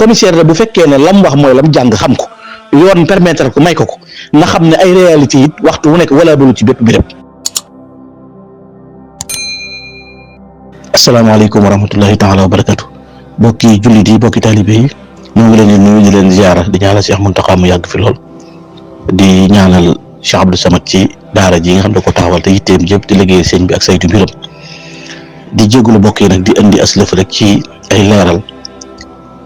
commissaire la bu fekkee ne lam wax mooy lam jàng xam ko yoon permettre ko may ko na xam ne ay réalité it waxtu wu nekk wala balu ci bépp béréb. asalaamaaleykum wa rahmatullahi taala wa barakatu bokki jullit yi bokki taalibe yi ñoo ngi leen di nuyu di leen ziara di ñaanal Cheikh Mountakha mu yàgg fi lool di ñaanal Cheikh Abdou Samad ci daara ji nga xam ne ko taxawal te yitteem yëpp di liggéey sëñ bi ak saytu mbiram di jégalu bokk yi nag di indi aslëf rek ci ay leeral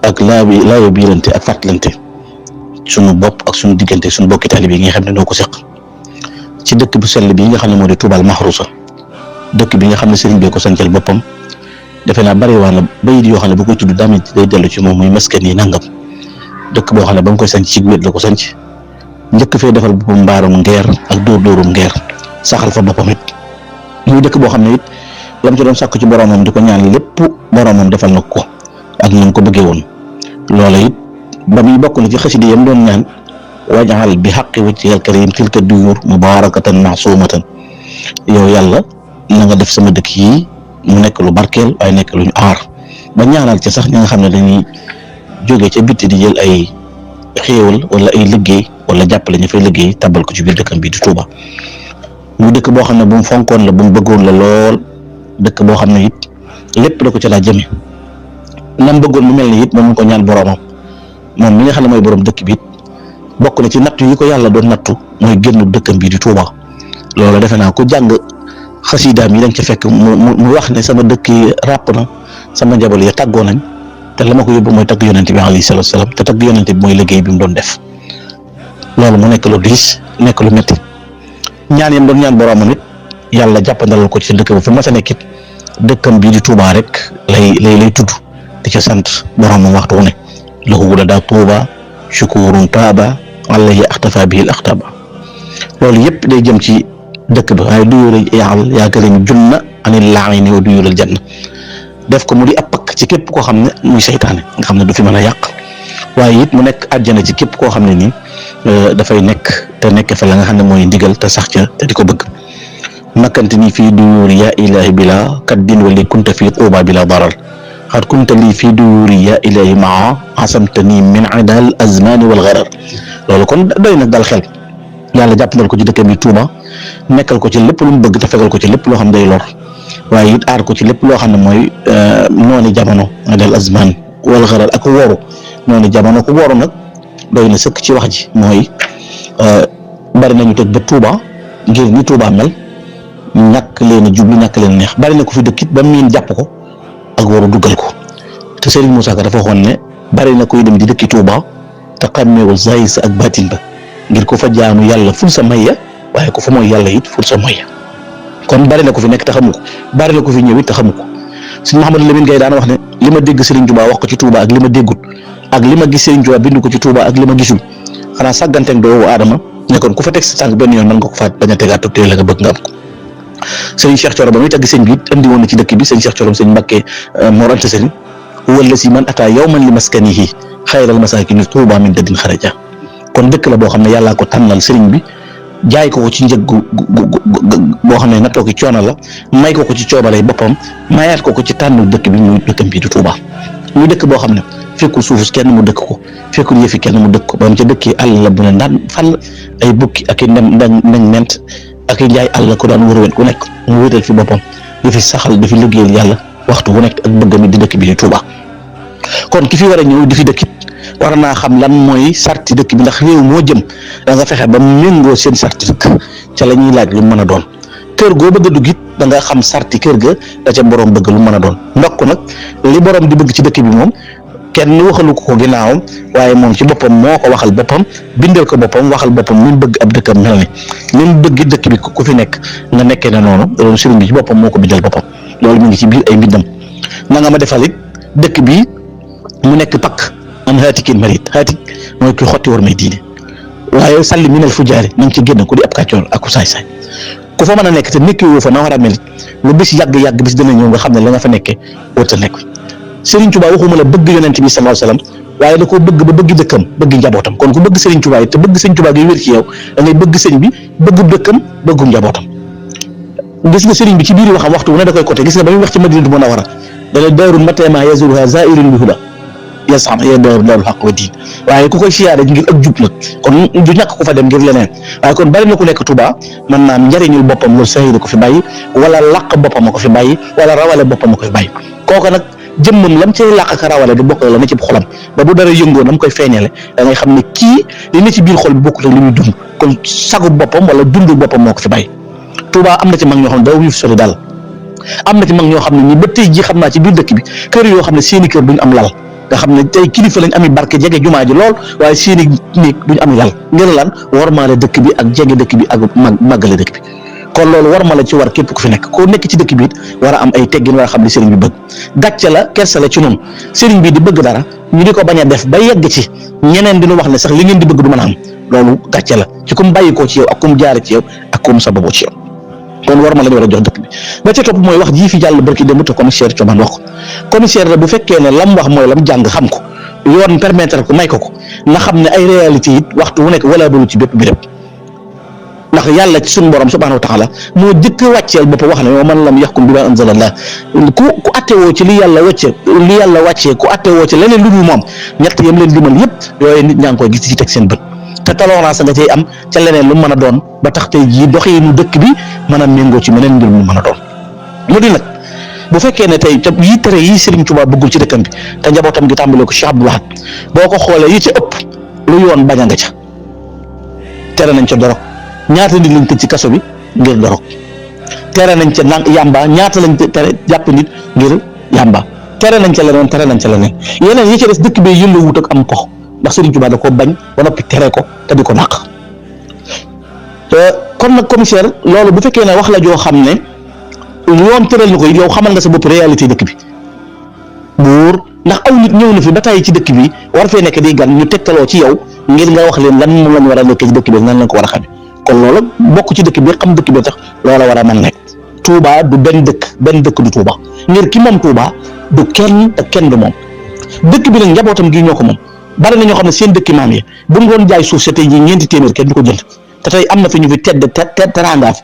ak laayo biirante ak fàttalante sunu bopp ak sunu diggante sunu bokki taalibe yi nga xam ne noo ko seq ci dëkk bu sell bi nga xam ne moo di Touba Mahrousa dëkk bi nga xam ne sëriñ bi ko sancal boppam defe naa bari waa na bayit yoo xam ne bu koy tudd damit day dellu ci moom muy maskan yi nangam dëkk boo xam ne ba nga koy sanc ci wét la ko sanc njëkk fee defal boppam mbaarum ngeer ak dóorum ngeer saxal fa boppam it muy dëkk boo xam ne it lam ci doon sàkk ci boromam di ko ñaan lépp boromam defal na ko ak nam ko bëggee woon loola it ba muy bokk na ci xasida yam doon ñaan wajaxal bi xaqi wajhikal karim tilka duyur mubarakatan masumatan yow yàlla na nga def sama dëkk yi mu nekk lu barkeel waaye nekk lu ñu aar ba ñaanal ca sax ñi nga xam ne dañuy jóge ca bitti di jël ay xéewal wala ay liggéey wala jàppale ñu fay liggéey tabal ko ci biir dëkkam bii di Touba mu dëkk boo xam ne bu mu fonkoon la bu mu bëggoon la lool dëkk boo xam ne it lépp da ko ca laa jëme nam bëggoon mu mel ni it moom mu ko ñaan boromam moom mi nga xam ne mooy borom dëkk bi it bokk na ci nattu yi ko yàlla doon nattu mooy génn dëkkam bii di Touba loolu defe naa ko jàng xasidaam yi dañ ca fekk mu wax ne sama dëkk yi ràpp na sama njaboot ya tàggoo nañ te la ma ko yóbbu mooy tagg yonente bi alayhi salaatu salaam te tagg yonente bi mooy liggéey bi mu doon def loolu mu nekk lu diis nekk lu métti ñaan yam doon ñaan boromam it yàlla jàppandalal ko ci dëkk ba fu ma sa nekkit dëkkam bii di Touba rek lay tudd di ca sant boromam waxtu wu ne lahu wulada Touba shukurun taaba alayhi axtafa bihi al axtaba loolu yëpp day jëm ci dëkk ba waaye duyural yàlla yaakaar junna anil laa'ini wa duyural janna def ko mu di ab pakk ci képp koo xam ne muy seytaane nga xam ne du fi mën a yàq waaye it mu nekk àjjana ci képp koo xam ne nii dafay nekk te nekk fa la nga xam ne mooy ndigal te sax ca te di ko bëgg makkante nii fii duyuri yaa ilahi bila kaddin wali kunta fii Tuuba bila darar xat kunta lii fii duyuri yaa ilahi maa asamta nii min idal azmani wal gharar loolu kon doy nag dal xel yàlla jàppandal ko ci dëkk bi Touba nekkal ko ci lépp lu mu bëgg te fegal ko ci lépp loo xam day lor waaye it aar ko ci lépp loo xam ne mooy noonu jamono del azman wal xaral ak woru noonu jamono ko woru nag doy na sëkk ci wax ji mooy bari nañu teg ba Touba ngir ni Touba mel ñàkk leen a jublu ñàkk leen neex bari na ko fi dëkkit ba miin jàpp ko ak woru duggal ko te Serigne Moussa Ka dafa waxoon ne bari na koy dem di dëkki Touba te xàmmeewul zahir sa ak baatin ba ngir ko fa jaamu yàlla ful sa mayya waaye ko fa mooy yàlla it ful sa moyya kon bari na ko fi nekk te xamu ko bari na ko fi ñëw it te xamu ko sëñ Mouhamadou Lamine Gaye daan wax ne li ma dégg Serigne Touba wax ko ci Touba ak li ma déggut ak li ma gis Serigne Touba bind ko ci Touba ak li ma gisul xanaa sàgganteeg doomu aadama ne kon ku fa teg sa tànk benn yoon mën nga ko faat bañ a tegaat te la nga bëgg nga am ko Serigne Cheikh Thioro ba muy tagg sëñ bi it andi woon na ci dëkk bi sëñ Cheikh Thioro sëñ Mbacké Mor Anta Sali wala si man ataa yawman li maskanihi xayral masaakini Touba min dadin xaraja kon dëkk la boo xam ne yàllaa ko tànnal sëriñ bi jaay ko ci njëg boo xam ne nattoo ki coono la may ko ci coobaree boppam mayaat ko ci tànnul dëkk bi muy dëkkam bii du Touba muy dëkk boo xam ne fekkul suufus kenn mu dëkk ko fekkul yëfi kenn mu dëkk ko ba mu ca dëkkee àll la bu ne daan fàll ay bukki ak i ment ak i njaay àll ko daan wër wet ku nekk mu wéetal fi boppam di fi saxal di fi liggéeyal yàlla waxtu wu nekk ak bëggam di dëkk bi di Touba kon ki fi war a ñëw di fi dëkkit war naa xam lan mooy sarti dëkk bi ndax réew moo jëm da nga fexe ba méngoo seen sarti dëkk ca la ñuy laaj lu mën a doon kër goo bëgg a dugg it da nga xam sarti kër ga da ca borom bëgg lu mën a doon ndokk nag li borom di bëgg ci dëkk bi moom kenn waxalu ko ginnaawam waaye moom ci boppam moo ko waxal boppam bindal ko boppam waxal boppam ni mu bëgg ab dëkkam mel ni mu bëgg dëkk bi ku fi nekk nga nekkee ne noonu loolu sëriñ bi ci boppam moo ko bindal boppam loolu mu ngi ci biir ay mbindam na nga ma defal it dëkk bi mu nekk pakk an haatikin marit haatik mooy kuy xotti war may diine waaye salli minal fujaari na nga ci génn ku di ab kàccoor ak ku saay-saay ku fa mën a nekk te nekki woo fa na war a mel lu bis yàgg bis dina ñëw nga xam ne la nga fa nekkee wër ta nekk Serigne Touba waxuma la bëgg yonent bi sallallahu alayhi wasallam waaye da koo bëgg ba bëgg dëkkam bëgg njabootam kon ku bëgg Serigne Touba yi te bëgg Serigne Touba gi wér ci yow da ngay bëgg sëñ bi bëgg dëkkam bëggu njabootam gis nga Serigne bi ci biir waxam waxtu wu ne da koy côté gis nga ba muy wax ci Madinatu Munawwara dana daarun matama yazuruha zairun bi huda yasam yee daarul xaq wa diin waaye ku koy siyaare ngir ak jub nag kon du ñàkk ku fa dem ngir leneen waaye kon bari na ku nekk Touba mën naa am njëriñul boppam loolu saxiir ko fi bàyyi wala làq boppam a ko fi bàyyi wala rawale boppam a koy bàyyi kooku nag jëmmam lam cay làq ak rawale du bokk la ne ci xolam ba bu dara yëngoo nam koy feeñale da ngay xam ne kii li ne ci biir xol bi bokkut ak li muy dund kon sagu boppam wala dundu boppam moo ko fi bàyyi Touba am na ci mag ñoo xam ne daw ñu fi sori daal am na ci mag ñoo xam ne nii ba tey jii xam naa ci biir dëkk bi kër yoo xam ne seeni kër duñ am lal nga xam ne tey kilifa lañ ami barke jege jumaa ji lool waaye seeni néeg duñ am lal ngir lan warmaale dëkk bi ak jege dëkk bi ak màggale dëkk bi kon loolu warma la ci war képp ku fi nekk koo nekk ci dëkk bi it war a am ay teggin war a xam li sëriñ bi bëgg gàcce la kersa la ci noonu sëriñ bi di bëgg dara ñu di ko bañ a def ba yegg ci ñeneen di ñu wax ne sax li ngeen di bëgg du mën a am loolu gàcce la ci kum bàyyi koo ci yow ak kum jaare ci yow ak kum sababoo ci yow kon war ma la ñu war a jox dëkk bi ba ca topp mooy wax jii fi jàll barki démb te commissaire Thioban wax ko commissaire la bu fekkee ne lam wax mooy lam jàng xam ko yoon permettre ko may ko na xam ne ay réalité it waxtu wu nekk wala balu ci bépp béréb ndax yàlla ci suñu borom subhanahu wa taala moo jëkk wàcceel bopp wax ne wa man lam yaxkum bima anzalallah ku attewoo ci li yàlla wàccee ku attewoo ci leneen lu dul moom ñett yam leen limal yëpp yooyu nit ñaa ngi koy gis ci teg seen bët te tolérance nga cay am ca leneen lu mën a doon ba tax tey jii doxinu dëkk bi mën a méngoo ci meneen mbir mu mën a doon mu di nag bu fekkee ne tey yi tere yi Serigne Touba bëggul ci dëkkam bi te njabootam gi tàmbalee ko Cheikh Abdoul Ahad boo ko xoolee yi ci ëpp lu yoon bañ a nga ca tere nañ ca dorog ñaata nit lañ tëj ci kaso bi ngir dorog tere nañ ca yàmba ñaata lañ tere jàpp nit ngir yàmba tere nañ ca leneen yeneen yi ci des dëkk bi yëlla wut ak am ko ndax Serigne Touba da ko bañ ba noppi tere ko te di ko dàq kon nag commissaire loolu bu fekkee ne wax la joo xam ne yoon tëral na ko yow xamal nga sa bopp réalité dëkk bi buur ndax aw nit ñëw na fi ba tàyyi ci dëkk bi war fee nekk di gan ñu tegtaloo ci yow ngir nga wax leen lan moom lañ war a nekkee ci dëkk bi nan lañ ko war a xamee kon loolu bokk ci dëkk bi xam dëkk bi tax loola war a mën nekk Touba du benn dëkk du Touba ngir ki moom Touba du kenn te kenn du moom dëkk bi nag njabootam gi ñoo ko moom bari na ñoo xam ne seen dëkki maam yi bu ñu doon jaay suuf sa tey jii ñeenti téeméer kenn du ko jënd te tey am na fi ñu fi tedd teraanga fi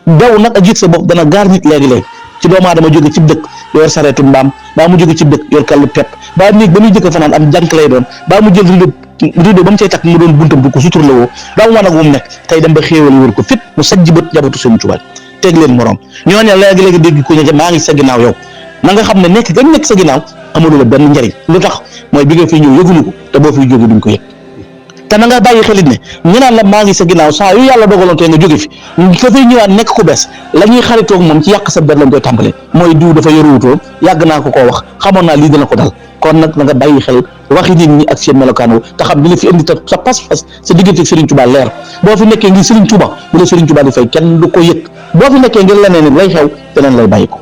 daw nag ak yëg sa bopp dana gaar nit léegi-léegi ci doomu aadama jóge ci dëkk yor sareetu mbaam baa mu jóge ci dëkk yor kallu pepp baa néeg ba muy jëkk fanaan am jànk lay doon baa mu jël rido ba mu cay takk mu doon buntam du ko sutur la woo baa mu wanag mu nekk tey dem ba xéewal wër ko fépp mu sajj bët jabatu seen Tuubaa teg leen morom ñooñu léegi-léegi dégg ko ña maa ngi sa ginnaaw yow na nga xam ne nekk gañ nekk sa ginnaaw amul la benn njariñ lu tax mooy bi nga fi ñëw yëguñu ko te boo fiy jóge duñ ko yëg te na nga bàyyi xelit ne ñu naan la maa ngi sa ginnaaw saa yu yàlla dogaloon te nga jóge fi ka fay ñëwaat nekk ku bees la ñuy xaritoog moom ci yàq sa der lañ koy tàmbalee mooy diw dafa yoruwutoon yàgg naa ko koo wax xamoon naa lii dina ko dal kon nag na nga bàyyi xel waxi nit ñi ak seen melokaan wu te xam li la fi indi te sa pas-pas sa diggante ak Serigne Touba leer boo fi nekkee ngir Serigne Touba bu la Serigne Touba di fay kenn du ko yëg boo fi nekkee ngir leneen lay xew teneen lay bàyyi ko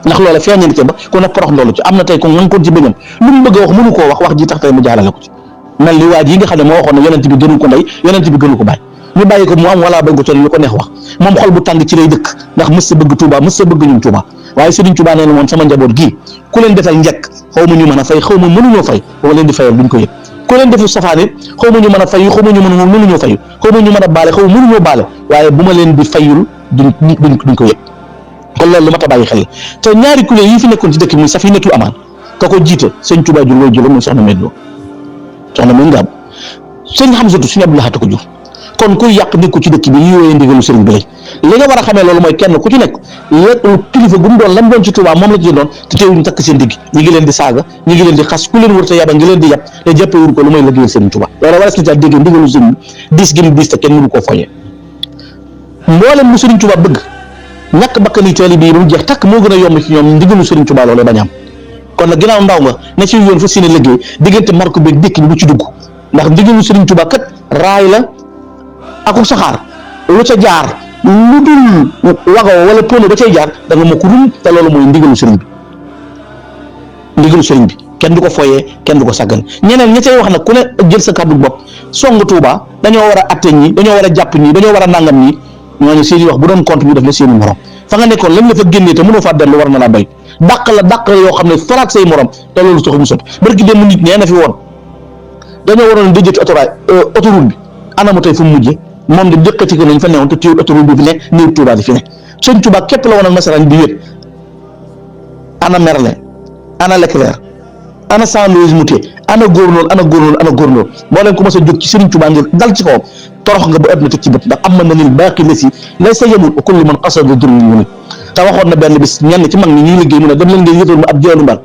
ndax loola feeñeen ci ba ku ne porox ndoolu ci am na tey ko nga ko ci bëñam lu mu bëgg a wax mënu koo wax ji tax tey mu jaalale ko ci mel ni waa ji nga xam ne moo waxoon ne yonent bi gënu ko ndey yonent bi gënu ko bàyyi ñu bàyyi ko mu am wala bëgg ko lu ko neex wax moom xol bu tàng ci lay dëkk ndax mës sa bëgg Touba mës sa bëgg ñun Touba waaye Serigne Touba nee na moom sama njaboot gii ku leen defal njëkk xaw ma ñu mën a fay xaw ma mënuñoo fay ba leen di fayal duñ ko yëg ku leen defu safaan it xaw ma ñu mën a fay xaw ma ñu mënuñoo fayu xaw ma ñu mën a baale xaw ma mënuñoo baale waaye bu ma leen di fayul duñ ko yëg kon loolu lu ma ta bàyyi xel te ñaari kuréel yi fi nekkoon ci dëkk muy Safinatu Amaan ka ko jiite sëñ Touba jur way jëla muy soxna Medlo soxna muy ngaam sëñ Hamsatu suñu Abdou Lahad ko jur kon kuy yàq nit ko ci dëkk bi yi yooyee ndigalu sëriñ bi li nga war a xamee loolu mooy kenn ku ci nekk kilifa gu mu doon lam doon ci Touba moom la ci doon te teewul ñu takk seen digg ñi ngi leen di saaga ñi ngi leen di xas ku leen wër te yaba ngi leen di yàpp te jàppewuñ ko lu may liggéeyal sëriñ Touba loolu war a si dégg ndigalu sëriñ diis gi mu diis te kenn mënu koo foyee mboolem lu sëriñ Touba bëgg ñàkk bakkani taalibe yi ba mu jeex takk moo gën a yomb ci ñoom ndigalu sëriñ Touba loolu bañ am kon nag ginnaaw ndaw nga ne ci yoon fa seen liggéey diggante marko beeg dëkk bi bu ci dugg ndax ndigalu sëriñ Touba kat raay la akuk saxaar lu ca jaar lu dul wagaw wala pono ba cay jaar da nga mokk rum te loolu mooy ndigalu sëriñ bi kenn du ko foyee kenn du ko sàggan ñeneen ña cay wax nag ku ne jël sa kàddu bopp song Touba dañoo war a atte ñi dañoo war a jàpp ñi dañoo war a nangam ñi ñooñu seeni wax bu doon compte ñu def la seeni morom fa nga nekkoon lañ la fa génnee te mënoo faa dellu war na laa béy dàq la yoo xam ne faraat say morom te loolu soxla mu sotti barki dem nit nee na fi woon dañoo waroon déjëti autoroute bi anamu tey fu mu mujjee moom de dëkkati ko nañ fa newoon te téewul autoroute bi fi ne néew Touba di fi ne sëñ Touba képp la woon ak nasaraan bi wét ana Merlin ana Leclerc ana Jean Louis Moutet ana góornóor moo leen ko mos a jóg ci Serigne Touba ngir dal ci kawam torox nga ba ëpp na teg ci bët ndax am na nil baaqi la si lay sa yemul kullu man qasada dur mu ne te waxoon na benn bis ñenn ci mag ñi ñuy liggéey mu ne dem leen ngeen yëtal ma ab jeelu mbaan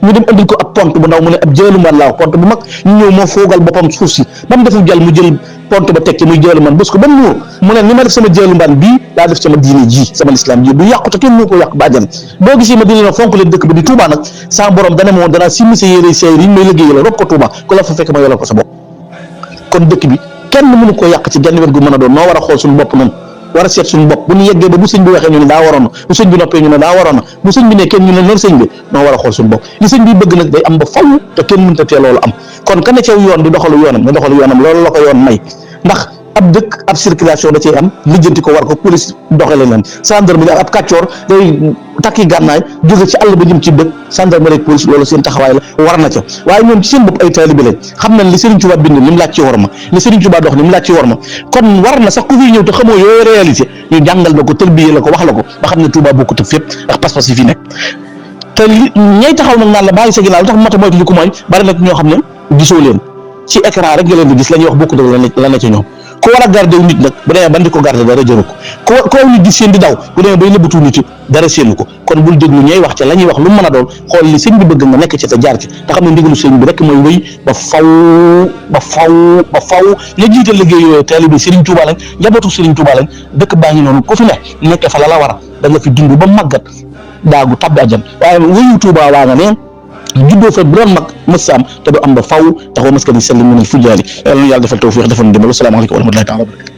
ñu dem andil ko ab pont bu ndaw mu ne ab jeelu mbaan laa pont bu mag ñu ñëw moo foogal boppam suuf si ba mu deful jàll mu jël pont ba tekki muy jeelu mbaan bés ko ba mu muur mu ne ni ma def sama jeelu mbaan bii laa def sama diine ji sama lislaam ji du yàqu te kenn moo ko yàq ba àjjana boo gisee ma di leen fonk leen dëkk bi di Touba nag sa borom dana moom danaa simmi sa yére seer yi may liggéey la rok ko Touba ku la fa fekk ma yolal ko sa bopp kon dëkk bi kenn mënu ko yàq ci genn wet gu mën a doon noo war a xool suñu bopp noonu war a seet suñu bopp bu ñu yeggee ba bu sëñ bi waxee ñu ne daa waroon na bu sëñ bi noppee ñu ne daa waroon na bu sëñ bi ne kenn ñu ne noonu sëñ bi noo war a xool suñu bopp li sëñ bi bëgg nag day am ba faw te kenn mënta tee loolu am kon ka ne ca yoon di doxalu yoonam nga doxalu yoonam loolu la ko yoon may ndax ab dëkk ab circulation da cee am lijjanti ko war ko police doxale leen gendarmerie ab kàccoor day takki gànnaay jóge ci àll ba jëm ci dëkk gendarmerie ak police loolu seen taxawaay la war na ca waaye ñoom ci seen bopp ay taalibe lañ xam nañ li Serigne Touba bind li mu laaj ci war ma li Serigne Touba dox li mu laaj ci war ma kon war na sax ku fi ñëw te xamoo yooyu réalité ñu jàngal la ko tëlbiyee la ko wax la ko ba xam ne Touba bokkut ak fépp ndax pas-pas yi fi nekk te li ñay taxaw nag naan la bàyyi sa ginnaaw li tax mata moytu li ko mooy bari nag ñoo xam ne gisoo leen ci écran rek nga leen di gis la ñuy wax bokkut ak la ne ci ñoom ku war a garder nit nag bu demee ban di ko garder dara jëru ko ko nit di seen di daw bu demee bay nëbbatu nit dara seenu ko kon bul déglu ñooy wax ca la ñuy wax lu mu mën a doon xool li sëñ bi bëgg nga nekk ci te jaar ci te xam ne ndigalu sëñ bi rek mooy wéy ba faw ña jiite liggéey yooyu taalibe Serigne Touba lañ njabootu Serigne Touba lañ dëkk baa ngi noonu ku fi ne nekk fa la war da nga fi dund ba màggat daagu tabbi àjjan waaye wéyu Touba waa nga ne juddoo fa bu doon mag mës am te du am ba faw taxaw maskani salli min al fujaali yàlla defal tawfiq defal ndimbal asalaamaaleykum wa rahmatullahi taala